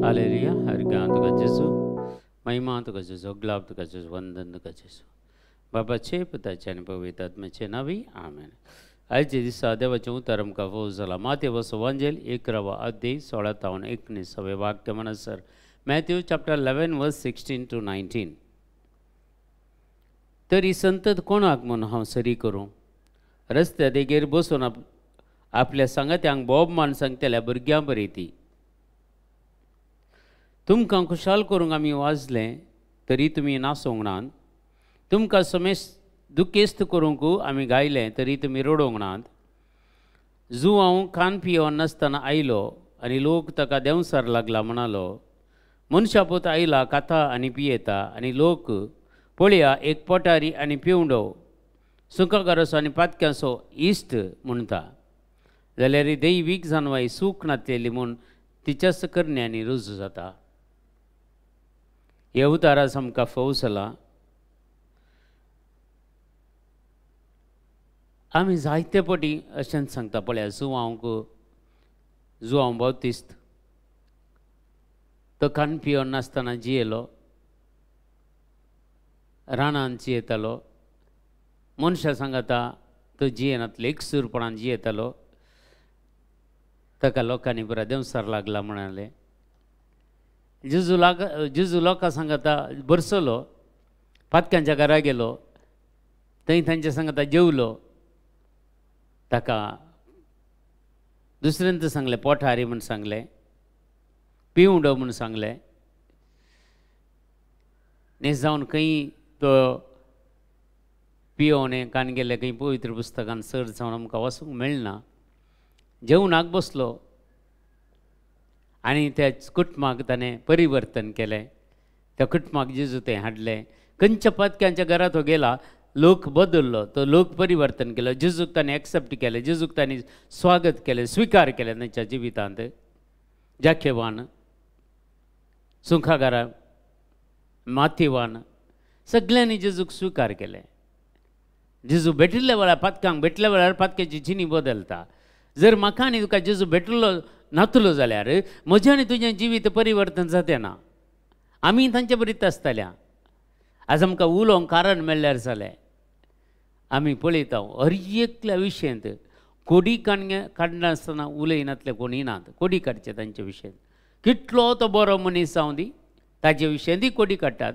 Hallelujah. हर गान तुका जेजू, महिमा तुका जेजू, गुलाब तुका जेजू, वंदन तुका जेजू। बाबाचे पुताचे आनी पवित्र आत्म्याचे नांवी आमेन। आयचे दिसा देवाचें उतर आमकां फोव जाला। मातेवसो वांजेल 11 अध्याय 16 तावन 19 वाक्य म्हणसर Matthew chapter 11 verse 16 to 19। तरी संतत कोणाक म्हूण हांव सरी करूं? रस्त्या देगेर बसून आपल्या सांगात्यांक बोब मान सांगतल्या भुरग्यां बरी ती। तुमकां खुशाल करूंक आमी वाजले तरी तुमी नाचोंक नात, तुमकां समेस दुखेस्त करूंक आमी गायलें तरी तुमी रडोवंक नात। जुवांव खान पियोवन नासतना आयलो आनी लोक ताका देंवसार लागला म्हणालो, मनशा पूत आयला खाता आनी पियेता आनी लोक पळया एक पोटारी आनी पिवंडो सुंकागाराचो आनी पातक्यांचो इश्ट म्हणटा। जाल्यार दैवीक जानवाय सूख नातलेली म्हूण तिच्याच करण्यांनी रुजू जाता। ह्या उतारास आमकां फोव जाला। आमी जायते पटी अशेंच सांगता, पळया जुवांक जुवांव बावतिस्त तो खान पिवन नासतना जियेलो, रानान जियेतालो, मनशां सांगता तो जियेनातलो, एकसूरपणान जियेतालो, ताका लोकांनी पुरा देंवसार लागला म्हणाले। जेजू जेजू लोकां सांगता बरसलो, पातक्यांच्या घरा गेलो, थंय तांच्या सांगता जेवलो, ताका दुसऱ्यान सांगलें पोठारी म्हूण सांगलें, पिवंडो म्हूण सांगलें। न्ही जावन खंय तो पियोवणे कान गेले खंय पवित्र पुस्तकान चड जावन आमकां वचूंक मेळना। जेवणाक बसलो आनी त्या कुटुंबाक ताणें परिवर्तन केलें, त्या कुटुंबाक जेजू तें हाडलें। खंयच्या पातक्यांच्या घरा तो गेला, लोक बदललो, तो लोक परिवर्तन केलो, जेजूक ताणें एक्सेप्ट केलें, जेजूक ताणें स्वागत केलें, स्विकार केलें तांच्या जिवितांत। जाखेवान, सुंखागारा, माथेवान सगळ्यांनी जेजूक स्विकार केलें। जेजू भेटिल्ल्या वेळार पातकांक भेटल्या वेळार पातक्याची जिणी बदलता। जर म्हाका आनी तुका जेजू भेटलो नातलो जाल्यार म्हजें आनी तुजें जिवीत परिवर्तन जातें ना। आमी तांचे बरीत आसतल्या। आज आमकां उलोवंक कारण मेळ्ळ्यार जालें। आमी पळयता हर एकल्या विशयांत कोडी काडनासतना उलयनातले कोणी नात, कोडी काडचे तांचे विशयांत। कितलो तो बरो मनीस जावं दी ताजे विशयांत कोडी काडटात,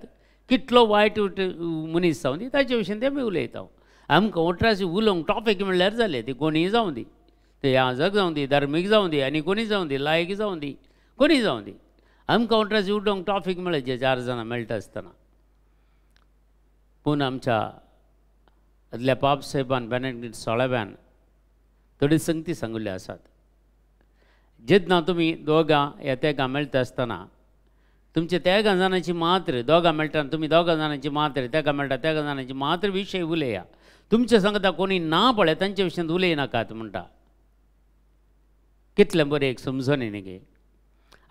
कितलो वायट मनीस जावं दी ताजे विशयांत आमी उलयता। आमकां ओट्राशी उलोवंक टॉपीक म्हणल्यार जालें, ती कोणीय जावं दी, ते याजक जावं दी, धार्मीक जावं दी, आनी कोणी जावं दी, लायक जावं दी, कोणी जावं दी, आमकां ओट्राशी उलोवंक टॉपीक मेळ्ळें जे 4 जाणां मेळटा आसतना। पूण आमच्या आदल्या पाप साहेबान बेनेडिक्ट 16व्यान थोडी संगती सांगिल्ल्यो आसात। जेन्ना तुमी दोगां या तेगां मेळटा आसतना तुमच्या तेगां जाणांची मात्र, दोगां मेळटा तुमी दोगां जाणांची मात्र, तेगां मेळटा तेगां जाणांची मात्र विशय उलया। तुमच्या सांगता कोणी ना पळय तांच्या विशयांत उलयनाकात म्हणटा। कितलें बरें एक समजणी न्ही गे।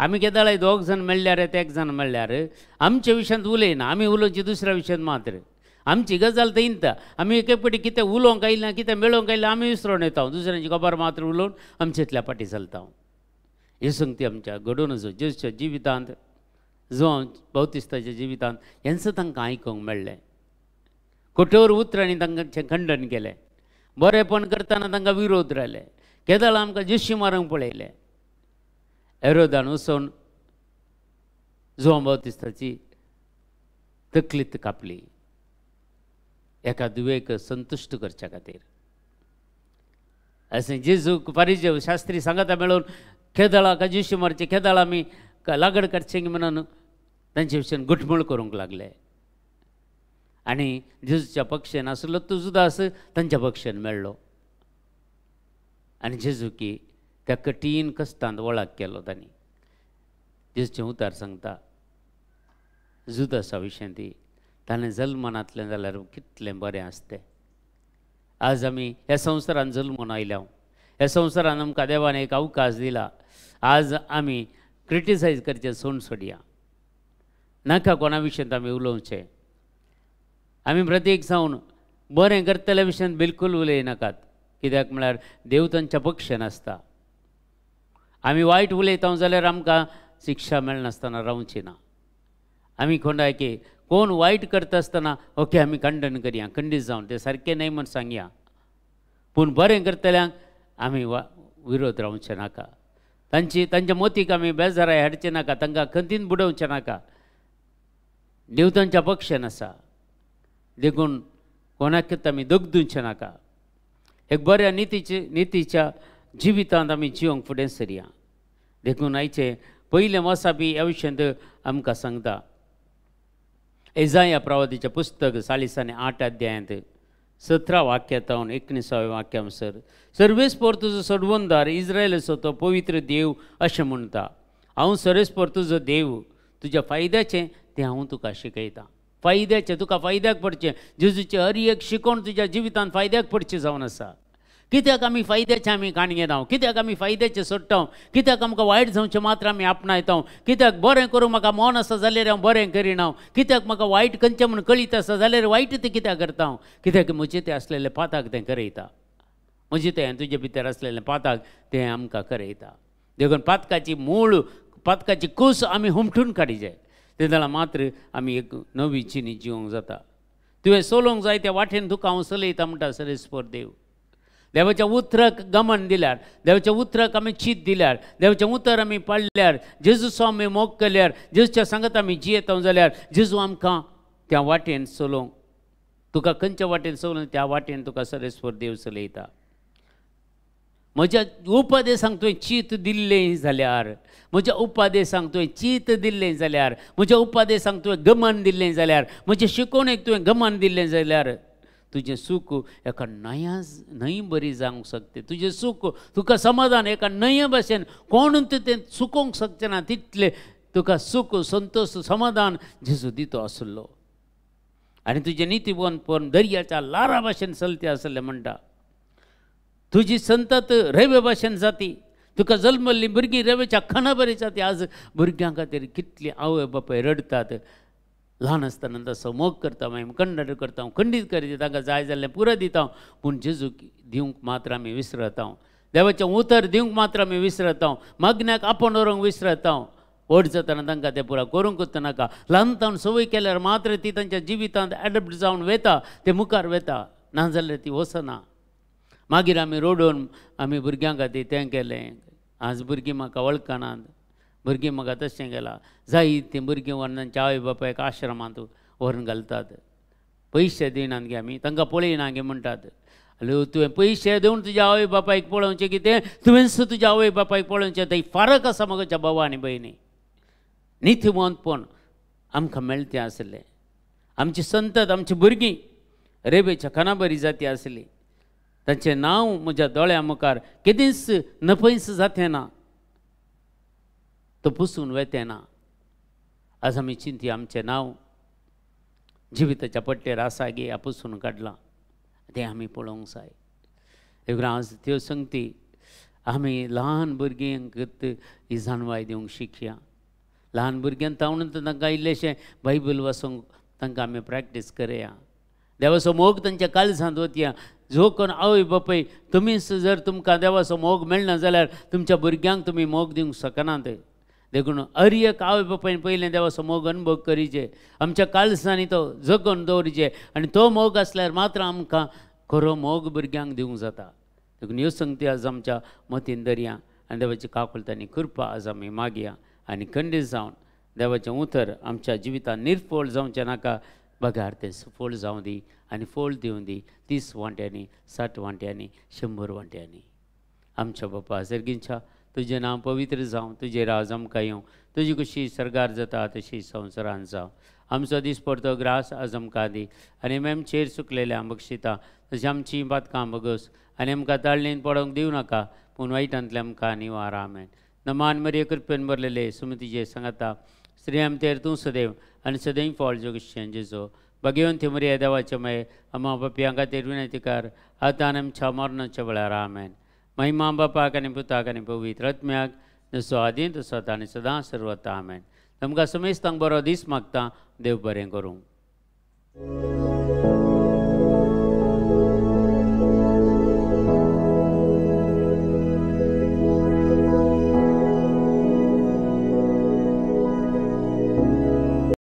आमी केदाळाय 2 जाण मेळ्ळ्यार 1 जाण मेळ्ळ्यार आमच्या विशयांत उलयना, आमी उलोवची दुसऱ्या विशयांत मात्र। आमची गजाल थंयता, आमी एक पटी कितें उलोवंक आयलें कितें मेळोवंक आयलें आमी विसरोन येता, दुसऱ्यांची खबर मात्र उलोवन आमचेतल्या फाटी चलता। ही संगती आमच्या घडोवन जेजूच्या जिवितांत, जुवांव बावतिस्ताच्या जिवितांत हेंच तांकां आयकूंक मेळ्ळें। कठोर उतरांनी तांकां खंडन केलें, बरेपण करतना तांकां विरोध रायले, केदळ आमकां जेशी मारूंक पळयलें। एरोदान वचून जुवांव बावतिस्ताची तकलीत कापली एका दुवेक संतुश्ट करच्या खातीर। अशें जेजूक फारिजेव शास्त्री सांगाता मेळून खेदळा काजुशी मारचे, खेदळा आमी लागड काडचें म्हणून तांचे विशयान घुटमूळ करूंक लागले। आनी जेजूच्या पक्षान आसलो तो जुदास तांच्या पक्षान मेळ्ळो आनी जेजूकी त्या कठीण कश्टांत वळख केलो तांणी। जेजूचें उतार सांगता जुदासा विशयान ती ताणें जल्मनातलें जाल्यार कितलें बरें आसतें। आज आमी ह्या संवसारान जल्मून आयल्या, ह्या संवसारान आमकां देवान एक अवकाश दिला। आज आमी क्रिटिसायज करचें सोडून सोडया, नाका कोणा विशयांत आमी उलोवचें। आमी प्रत्येक जावन बरें करतल्या विशयांत बिलकूल उलयनाकात, कित्याक म्हळ्यार देव तांच्या पक्षान आसता। आमी वायट उलयता जाल्यार आमकां शिक्षा मेळनासतना रावची ना. आमी कोणाक कोण वायट करता आसतना ओके आमी खंडन करया, खंडीत जावन तें सारकें न्हय म्हूण सांगया, पूण बरें करतल्यांक आमी विरोध रावचें नाका. तांची तांच्या मोतीक आमी बेजाराय हाडचें नाका, तांकां खंतीन बुडोवचें नाका. देव तांच्या पक्षान आसा, देखून कोणाकच आमी दगदुवचें नाका. एक बऱ्या नितीच्या जिवितांत आमी जिवंक फुडें सरया. देखून आयचें पयलें वसापी ह्या विशयांत आमकां सांगता. एजाया प्रवादीचें पुस्तक 48 अध्यायांत 17 वाक्यां 19 वाक्यां सर्वेस्पर तुजो सोडवणदार इस्रायलाचो तो पवित्र देव अशें म्हणटा, हांव सर्वेस्पर तुजो देव, तुज्या फायद्याचें तें हांव तुका शिकयतां. फायद्याचें तुका फायद्याक पडचें, जेजूचें हर एक शिकोवन तुज्या जिवितांत फायद्याक पडचें जावन आसा. कित्याक आमी फायद्याचें आमी काण घेता, कित्याक आमी फायद्याचें सोडटा, कित्याक आमकां वायट जावचें मात्र आमी आपणायता, कित्याक बरें करूं म्हाका मन आसा जाल्यार हांव बरें करिना, कित्याक म्हाका वायट खंयचें म्हूण कळीत आसा जाल्यार वायट तें कित्याक करता हांव, कित्याक म्हजें तें आसलेलें पाताक तें करयता, म्हजें तें तुजे भितर आसलेलें पाताक तें आमकां करयता. देखून पातकाची मूळ पातकाची कूस आमी हुमटून काडीजे, ते जाल्यार मात्र आमी एक नवी जिणी जिवंक जाता. तुवें चलोवंक जाय त्या वाटेन तुका हांव चलयता म्हणटा सर्वेस्पर देव. देवाच्या उतराक गमन दिल्यार, देवाच्या उतराक आमी चीत दिल्यार, देवाचें उतर आमी पाळल्यार, जेजूचो आमी मोग केल्यार, जेजूच्या सांगत आमी जियेता जाल्यार जेजू आमकां त्या वाटेन चलोवंक, तुका खंयच्या वाटेन चलोवंक त्या वाटेन तुका सर्वेस्पर देव चलयता. म्हज्या उपदेशांक तुवें चीत दिल्लें जाल्यार, म्हज्या उपदेशांक तुवें चीत दिल्लें जाल्यार, म्हज्या उपदेशांक तुवें गमन दिल्लें जाल्यार, म्हजे शिकोवणेक तुवें गमन दिल्लें जाल्यार तुजें सूख एका न्हंया न्हंय बरी जावंक शकता. तुजें सूख तुका समाधान एका न्हंये भाशेन कोण तें सुकोवंक शकचें ना तितलें तुका सूख संतोश समाधान जेजू दितो आसलो. आनी तुजें नितीवंतपण दर्याच्या ल्हारां भाशेन चलते आसलें म्हणटा. तुजी संतत रेवे भाशेन जाती, तुका जल्मल्ली भुरगीं रेवेच्या खणा बरी जाती. आज भुरग्यां खातीर कितली आवय बापाय रडटात, ल्हान आसतना तसो मोग करता, मागीर खंडण करता, खंडीत करीत, तांकां जाय जाल्लें पुरो दिता, पूण जेजूक दिवंक मात्र आमी विसरता, देवाचें उतर दिवंक मात्र आमी विसरता, मागण्याक आपोवन व्हरूंक विसरता. व्हड जातना तांकां तें पुरो करूंकच नाका. ल्हान तावन संवय केल्यार मात्र ती तांच्या जिवितांत एडप्ट जावन वता, ते मुखार वता, नाजाल्यार ती वचना. मागीर आमी रडून आमी भुरग्यां खातीर तें केलें, आज भुरगीं म्हाका वळखनात, भुरगीं म्हाका तशें केलां. जाय तीं भुरगीं व्हरून तांच्या आवय बापायक आश्रमांत व्हरून घालतात, पयशे दिनात गे आमी, तांकां पळयना गे म्हणटात. तुवें पयशे दिवन तुज्या आवय बापायक पळोवचें कितें, तुवेंच तुज्या आवय बापायक पळोवचें, थंय फरक आसा म्हज्या भावा आनी भयणी. नितीवंतपण आमकां मेळतें आसलें, आमची संतत आमची भुरगीं रेबेच्या खानाबरी जाती आसली, तांचें नांव म्हज्या दोळ्यां मुखार केदींच नपयस जातें ना, तो पुसून वेतें ना. आज आमी चिंती आमचें नांव जिविताच्या पट्टेर आसा गे पुसून काडलां तें आमी पळोवंक जाय. देखून आज त्यो संगती आमी ल्हान भुरग्यांक ही जाणवाय दिवंक शिकया. ल्हान भुरग्यांक तावणून तांकां इल्लेशें बायबल वाचूंक तांकां आमी प्रॅक्टीस करया. देवाचो मोग तांच्या काळजांत वतया. जो कोण आवय बापाय तुमीच जर तुमकां देवाचो मोग मेळना जाल्यार तुमच्या भुरग्यांक तुमी मोग दिवंक शकनात. देखून हर एक आवय बापायन पयलें देवाचो मोग अनुभव करीचे, आमच्या काळजांनी तो जगोवन दवरचे, आनी तो मोग आसल्यार मात्र आमकां खरो मोग भुरग्यांक दिवंक जाता. देखून ह्यो संगती आज आमच्या मतीन दरया आनी देवाची काकुळट आनी कृपा आज आमी मागया आनी खंडीत जावन देवाचें उतर आमच्या जिवितांत निर्फळ जावचें नाका, बगार तें सुफळ जावं दी आनी फळ दिवं दी 30 वांट्यांनी, 60 वांट्यांनी, 100 वांट्यांनी. आमच्या बापा सर्गींच्या तुजें नांव पवित्र जावं, तुजें राज आमकां येवं, तुजी कशी सर्गार जाता तशी संवसारान जावं. आमचो दिसपडतो ग्रास आज आमकां दी आनी आमचेर चुकलेल्या बक्षिता तशी आमची पातकां बगस आनी आमकां ताळणेन पडोवंक दिवं नाका, पूण वायटांतलें आमकां निवार. आमेन. नमान मरिये कृपेन भरलेले सुमतीचे सांगता, स्त्री आमचेर तूं सदैव आनी सदैव फळ जोगशें जेजो. भगवंत मरिया देवाचे मये अम्मा बापयां खातीर विनंती कर आतां आनी आमच्या मरणाच्या वेळार. आमेन. महिमा बापाक आनी पुताक आनी पवित्र आत्म्याक, जसो आदीं तसो आतां आनी सदां सर्वता. आमेन. तुमकां समेस्तांक बरो दीस मागता. देव बरें करूं.